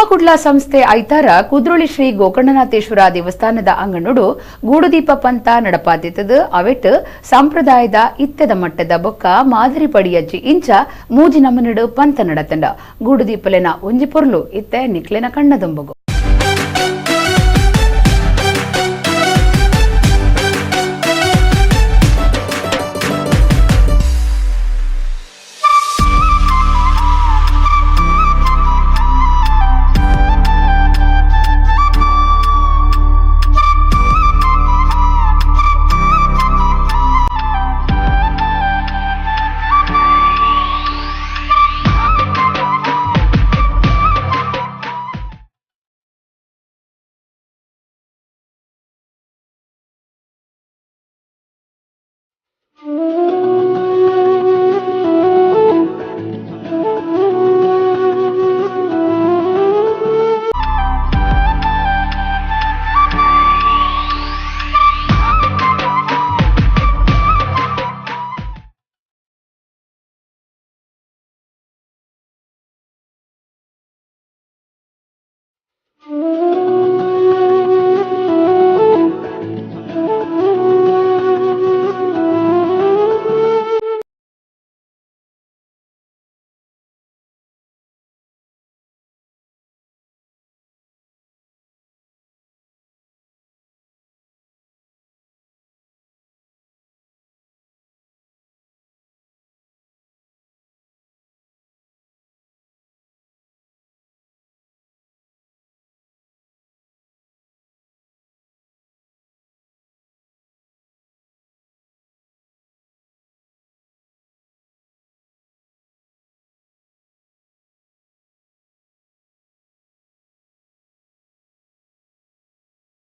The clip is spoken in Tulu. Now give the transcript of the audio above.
ಕುಡ್ಲ ಸಂಸ್ಥೆ ಐತಾರ ಕುದ್ರೋಳಿ ಶ್ರೀ ಗೋಕರ್ಣನಾಥೇಶ್ವರ ದೇವಸ್ಥಾನದ ಅಂಗಣೋಡು ಗೂಡುದೀಪ ಪಂತ ನಡಪಾದಿತ್ತದು. ಅವೆಟ್ ಸಂಪ್ರದಾಯದ ಇತ್ತೆದ ಮಟ್ಟದ ಬೊಕ್ಕ ಮಾದರಿ ಪಡಿಯಜ್ಜಿ ಇಂಚ ಮೂಜಿ ನಮನಡು ಪಂತ ನಡತಂಡ. ಗೂಡುದೀಪಲೆನ ಒಂಜಿ ಪೊರ್ಲು ಇತ್ತೆ ನಿಕ್ಲೆನ ಕಣ್ಣದೊಂಬುಗು.